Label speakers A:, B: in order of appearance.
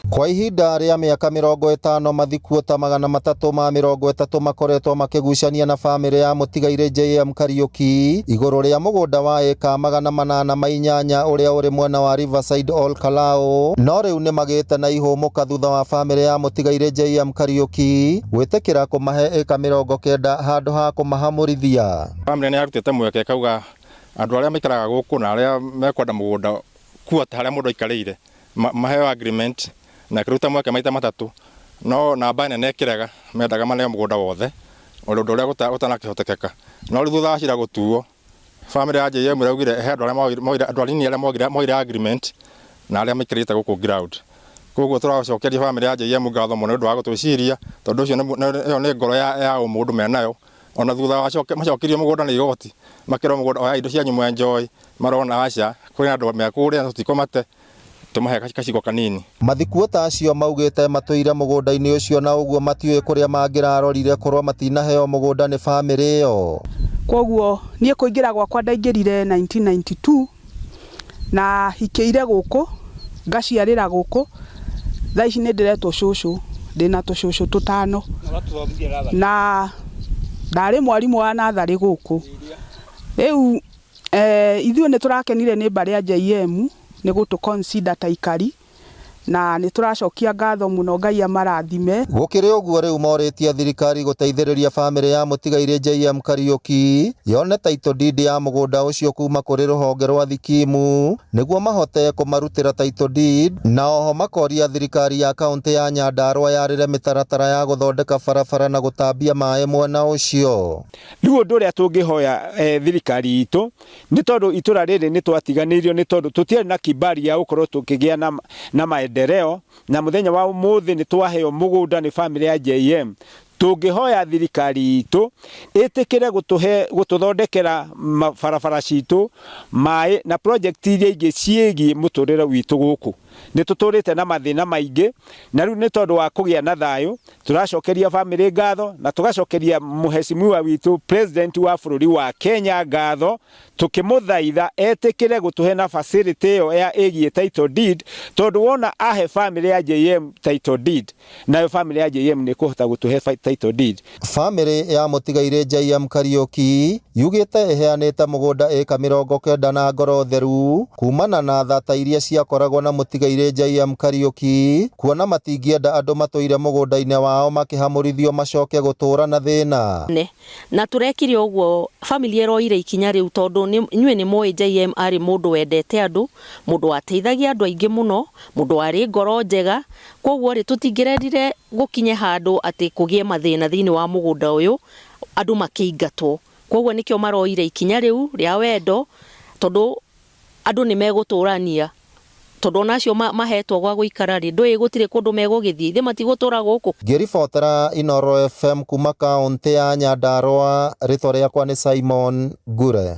A: Kwa ihinda rĩa mĩaka 50 mathikuota 330 makoretwo makĩgucania na bamĩrĩ ya mũtigairĩ JM Kariuki igũrũ rĩa mũgũnda wa ĩka 808 ũrĩa ũrĩ mwena wa Riverside Ol Kalou, no rĩu nĩ magĩte na ihũmũka thutha wa bamĩrĩ ya mũtigairĩ JM Kariuki gwĩtĩkĩra kũmahe ĩka 90 handũ ha kũmahamũrithia.
B: Bamĩrĩ nĩ yarutĩte mweke ĩkauga andũ arĩa maikaraga gũkũ na arĩa mekwenda mũgũnda kuota harĩa mũndũ aikarĩire maheo agreement, na ĩkĩruta mweke maita matatũ, no namba nene ĩkĩrega, mendaga maneo mũgũnda wothe, ũndũ ũrĩa ũtanakĩhotekeka. No rĩu thutha wa cira gũtuo, bamĩrĩ ya JM ĩraugire he andũ arĩa moire, andũ anini arĩa moire agreement na arĩa maikarĩte gũkũ ground. Koguo tũracokeria bamĩrĩ ya JM ngatho mũno nĩ ũndũ wa gũtwĩciria, tondũ ũcio ĩyo nĩ ngoro ya ũmũndũ menayo. Ona thutha wa macokirio mũgũnda nĩ igoti, makĩrwo mũgũnda oya indo cianyu mwenjoy, marona aca, kwĩna andũ me kũrĩa na tũtikũmate, tũmahe kacigo kanini.
A: Mathikuota acio maugĩte matũire mũgũnda-inĩ ũcio na ũguo matiũĩ kũrĩa mangĩrarorire korwo matinaheo mũgũnda nĩ bamĩrĩ ĩyo.
C: Koguo niĩ kũingĩra gwakwa ndaingĩrire 1992 na hikĩire gũkũ, ngaciarĩra gũkũ. Thaa ici nĩ ndĩretwo cũcũ, ndĩna tũcũcũ tũtano na ndarĩ mwarimũ wa natharĩ gũkũ. Rĩu ithuĩ nĩ tũrakenire nĩ mbarĩ ya JM nĩ gũtũ consider ta ikari, na nĩ tũracokia ngatho mũno, Ngai amarathime.
A: Gũkĩrĩ ũguo rĩu morĩtie thirikari gũteithĩrĩria bamĩrĩ ya mũtigairĩ JM Kariuki yone title deed ya mũgũnda ũcio kuma kũrĩ rũhonge rwa thikimu nĩguo mahote kũmarutĩra title deed, na oho makoria thirikari ya kaunti ya Nyandarua yarĩre mĩtaratara ya gũthondeka barabara na gũtambia maĩ mwena ũcio.
D: Rĩu ũndũ ũrĩa tũngĩhoya thirikari itũ nĩ tondũ itũra rĩrĩ nĩ twatiganĩirio nĩ tondũ tũtiarĩ na kibali ya gũkorwo tũkĩgĩa na maendeleo, na mũthenya wa ũmũthĩ nĩ twaheo mũgũnda nĩ bamĩrĩ ya JM. Tũngĩhoya thirikari itũ ĩtĩkĩre gũtũthondekera barabara citũ, maĩ na project iria ingĩ ciĩgiĩ mũtũrĩre witũ gũkũ. Nĩ tũtũrĩte na mathĩna maingĩ, na rĩu nĩ tondũ wa kũgĩa na thayũ tũracokeria bamĩrĩ ngatho na tũgacokeria mũheshimiwa witũ president wa bũrũri wa Kenya ngatho, tũkĩmũthaitha etĩkĩre gũtũhe na facility ĩyo ya ĩgiĩ title deed, tondũ wona ahe bamĩrĩ ya JM title deed, nayo bamĩrĩ ya JM nĩ ĩkũhota gũtũhe title deed.
A: Bamĩrĩ ya mũtigairĩ JM Kariuki yugĩte ĩheanĩte mũgũnda ĩka 90 na ngoro theru kumana na thata iria ciakoragwo na mũtigairĩ JM Kariuki, kuona matingĩenda andũ matũire mũgũnda-inĩ wao makĩhamũrithio macoke gũtũra na thĩna.
E: Na tũrekire ũguo family ĩroire ikinya rĩu tondũ inyuĩ nĩ mũĩ JM arĩ mũndũ wendete andũ, mũndũ wateithagia andũ aingĩ mũno, mũndũ warĩ ngoro njega. Koguo rĩ tũtingĩrendire gũkinye handũ atĩ kũgĩe mathĩna thĩinĩ wa mũgũnda ũyũ andũ makĩingatwo. Koguo nĩkĩo maroire ikinya rĩu rĩa wendo, tondũ andũ nĩ megũtũrania, tondũ ona acio mahetwo gwa gũikara rĩ ndũĩ gũtirĩ kũndũ megũgĩthiĩ, ithe matigũtũra gũkũ.
A: Ngĩribotera Inooro FM kuma kaũntĩ ya Nyandarua, rĩtwa rĩakwa nĩ Simon Ngure.